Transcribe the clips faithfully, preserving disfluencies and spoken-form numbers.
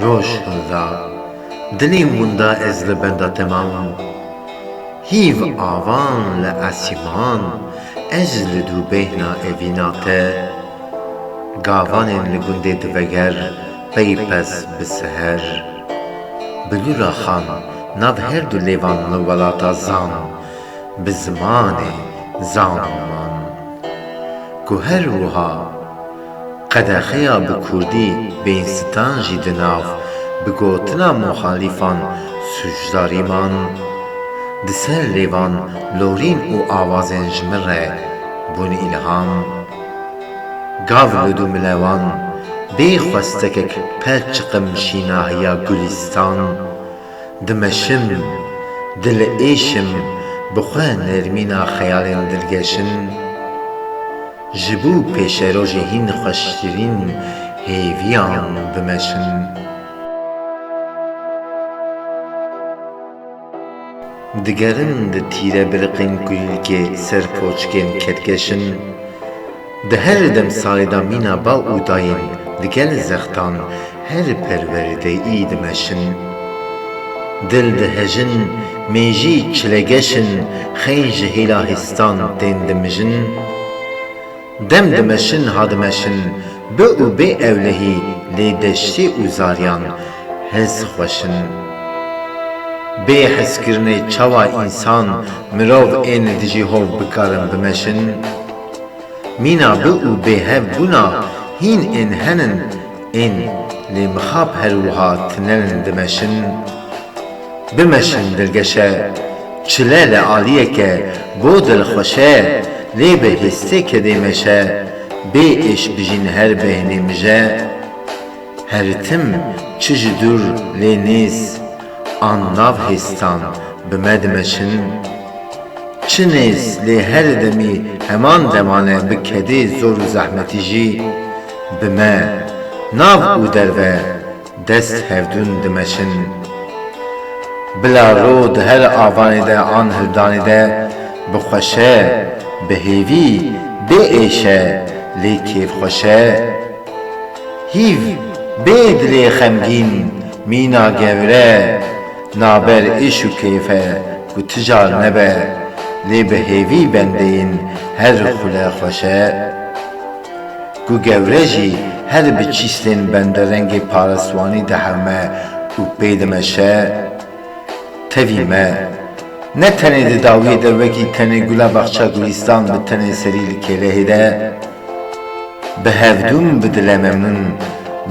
Roj hilda, dilê winda ez li benda te mam. Hîv avan li esîman, ez li dû bêhna evîna te. Gavanên li gundê diveger, peypes bi seher. Bilûra xan, nav her du lêvan li welata zan, bi zimanê zan man. Ku her wiha qedexeya bi kurdî bên sitan jî di nav bi gotina muxalîfan sûcdarî man. Di ser lêvan lorîn û awazên ji min re bûn îlham. Gav li dû milewan bê xwestekek per çiqim şînahiya gulîstan. Dimeşim, dilêşim, bi xwe nermîna xeyalên dilgeşin. Ji bo pêşerojê hîn xweştirîn hêviyan bimeşin. Digerin di tîre biriqên kulîlkê ser poçkên kedgeşin. Di her demsalê de mîna ba û dayên digel zextan her perwerdeyî dimeşin. Dil dihejin, mêjî çilegeş in, xeyn ji hêla hêstan tên dimijin. Dem dimeşin, ha dimeşin, bi û bê ewlehî lê deştê û zariyan hez xweş in. Bê hezkirinê çawa însan, mirov ên dijî hov bikarin bimeşin? Mîna bi û bêhev bûna hîn ên henin ên lê mixab her wiha tinelin dimeşin. Bimeşin dilgeşe, çile li aliyeke bo dilxweşe, lê bi hêstê kedê meşe, bê êş bijîn her bêhnê mije. Her tim çi ji dûr lê nêz, an nav hêstan bi me dimeşin. Çi nêz lê her demî heman demane bi kedê zor û zehmetî jî bi me nav û derve dest hevdûn dimeşin. Bila ro di her avanê de an hildanê de bi xweşe, bi hêvî, bê êşe, lê kêfxweşe. Hîv bê dilê xemgîn, mîna gewre, naber îş û keyfe ku ti car nebe, lê bi hêvî bendeyên her xule xweşe. Ku gewre jî her bi çîstên bende rengê parestwanî dihewme û pê dimeşe. Tevî me. Ne tenê di dawiyê de wekî tenê gula baxça gulîstan bi tenê serî li kêlehê de. Bi hevdûn bi dile memnûn,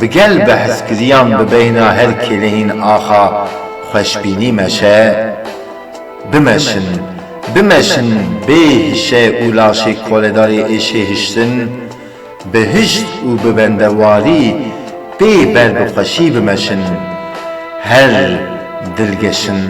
bi gel bi hezkiriyan bi beyna her kêlehîn axa xweşbînî meşe. Bimeşin, bimeşin bê hişe û laşê koledarê êşê hiştin, bi hişt û bi bendewarî pê ber bi xweşî bimeşin. Her dilgeşin